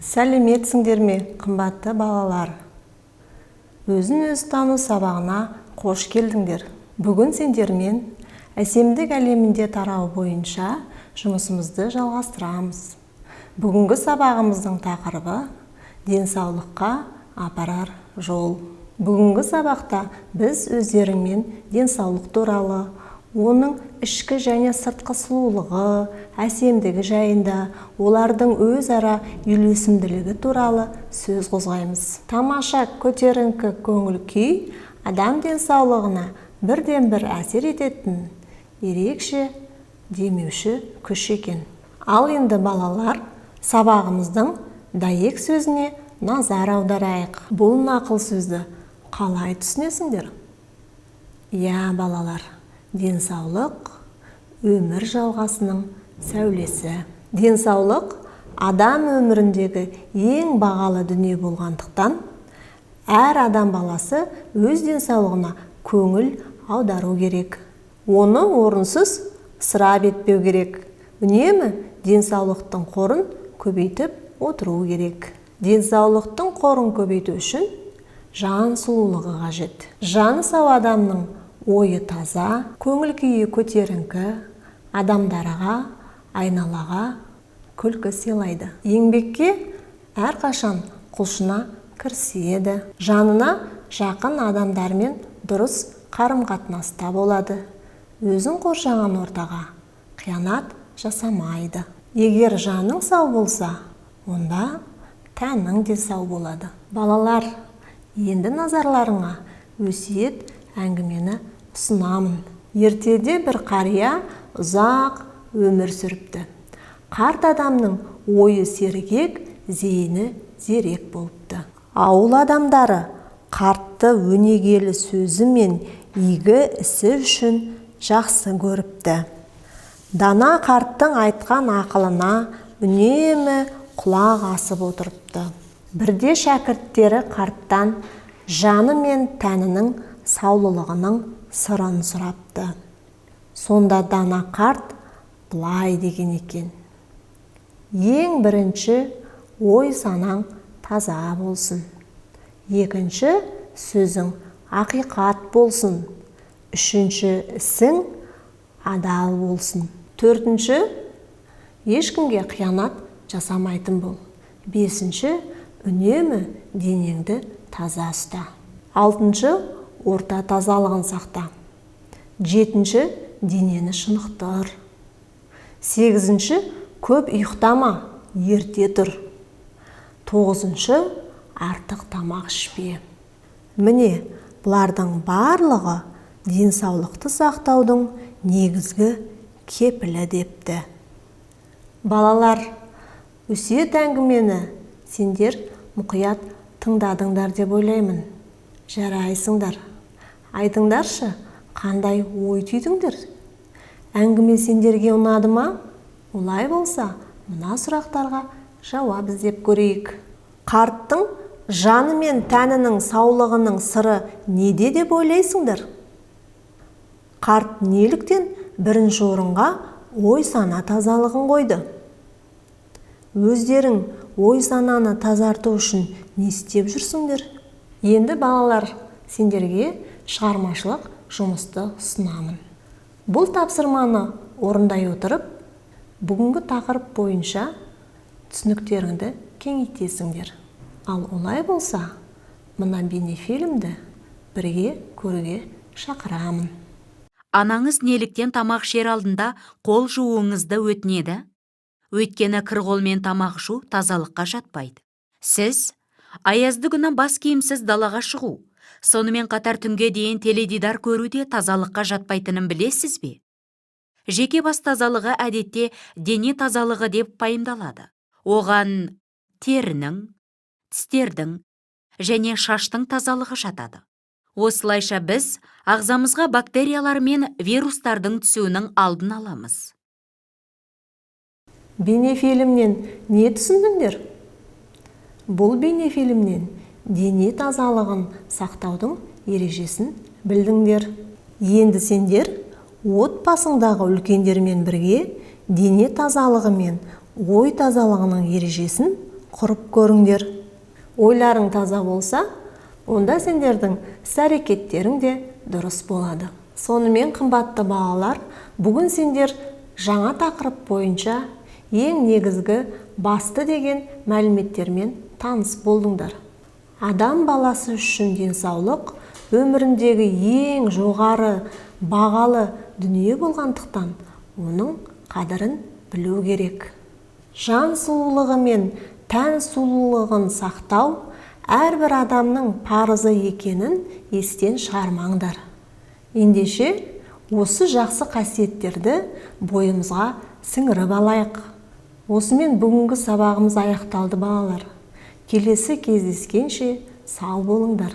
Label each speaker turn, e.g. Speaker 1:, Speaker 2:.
Speaker 1: Сәлеметсіңдер ме, қымбатты балалар? Өзін өзі тану сабағына қош келдіңдер. Бүгін сендермен әсемдік әлемінде тарауы бойынша жұмысымызды жалғастырамыз. Бүгінгі сабағымыздың тақырыбы денсаулыққа апарар жол. Бүгінгі сабақта біз өздеріңмен денсаулық туралы, оның ішкі және сыртқы сұлулығы, әсемдігі жайында, олардың өзара үйлесімділігі туралы сөз қозғаймыз. Тамаша көтеріңкі көңіл күй адам денсаулығына бірден бір әсер ететін ерекше демеуші күш екен. Ал енді, балалар, сабағымыздың дәйек сөзіне назар аударайық. Бұл нақыл сөзді қалай түсінесіңдер? Иә, балалар, денсаулық өмір жалғасының сәулесі. Денсаулық адам өміріндегі ең бағалы дүние болғандықтан, әр адам баласы өз денсаулығына көңіл аудару керек. Оны орынсыз ысырап етпеу керек. Үнемі денсаулықтың қорын көбейтіп отыру керек. Денсаулықтың қорын көбейту үшін жан сұлулығы қажет. Жаны сау адамның ойы таза, көңіл күйі көтеріңкі, адамдарға, айналаға күлкі сыйлайды. Еңбекке әрқашан құлшына кіріседі. Жанына жақын адамдармен дұрыс қарым-қатынаста болады. Өзін қоршаған ортаға қиянат жасамайды. Егер жаның сау болса, онда тәнің де сау болады. Балалар, енді назарларыңа өсиет әңгімені ұсынамын. Ертеде бір қария ұзақ өмір сүріпті. Қарт адамның ойы сергек, зейіні зерек болыпты. Ауыл адамдары қартты өнегелі сөзі мен игі ісі үшін жақсы көріпті. Дана қарттың айтқан ақылына үнемі құлақ асып отырыпты. Бірде шәкірттері қарттан жаны мен тәнінің саулылығының сырын сұрапты. Сонда дана қарт былай деген екен: ең бірінші ой санаң таза болсын. Екінші сөзің ақиқат болсын. Үшінші ісің адал болсын. Төртінші ешкімге қиянат жасамайтын бол. Бесінші үнемі денеңді таза ұста. Алтыншы орта тазалығын сақта. Жетінші денені шынықтыр. Сегізінші көп ұйықтама, ерте тұр. Тоғызыншы артық тамақ ішпе. Міне, бұлардың барлығы денсаулықты сақтаудың негізгі кепілі депті. Балалар, өсиет әңгімені сендер мұқият тыңдадыңдар деп ойлаймын. Жарайсыңдар. Айтыңдаршы, қандай ой түйдіңдер? Әңгіме сендерге ұнады ма? Олай болса, мына сұрақтарға жауап іздеп көрейік. Қарттың жаны мен тәнінің саулығының сыры неде деп ойлайсыңдар? Қарт неліктен бірінші орынға ой сана тазалығын қойды? Өздерің ой сананы тазарту үшін не істеп жүрсіңдер? Енді, балалар, сендерге шығармашылық жұмысты ұсынамын. Бұл тапсырманы орындай отырып, бүгінгі тақырып бойынша түсініктеріңді кеңейтесіңдер. Ал олай болса, мына бейнефильмді бірге көруге шақырамын.
Speaker 2: Анаңыз неліктен тамақ ішер алдында қол жууыңызды өтінеді? Өйткені кір қолмен тамақ ішу тазалыққа жатпайды. Сіз аязды күні бас киімсіз далаға шығу, сонымен қатар түнге дейін теледидар көру де тазалыққа жатпайтынын білесіз бе? Жеке бас тазалығы әдетте дене тазалығы деп пайымдалады. Оған терінің, тістердің және шаштың тазалығы жатады. Осылайша біз ағзамызға бактериялар мен вирустардың түсуінің алдын аламыз.
Speaker 1: Бейнефильмнен не түсіндіңдер? Бұл бейнефильмнен дене тазалығын сақтаудың ережесін білдіңдер. Енді сендер отбасыңдағы үлкендермен бірге дене тазалығы мен ой тазалығының ережесін құрып көріңдер. Ойларың таза болса, онда сендердің іс-әрекеттерің де дұрыс болады. Сонымен, қымбатты балалар, бүгін сендер жаңа тақырып бойынша ең негізгі, басты деген мәліметтермен таныс болдыңдар. Адам баласы үшін денсаулық өміріндегі ең жоғары бағалы дүние болғандықтан, оның қадірін білу керек. Жан сұлулығы мен тән сұлулығын сақтау әрбір адамның парызы екенін естен шығармаңдар. Ендеше, осы жақсы қасиеттерді бойымызға сіңіріп алайық. Осымен бүгінгі сабағымыз аяқталды, балалар. Келесі кездескенше сау болыңдар.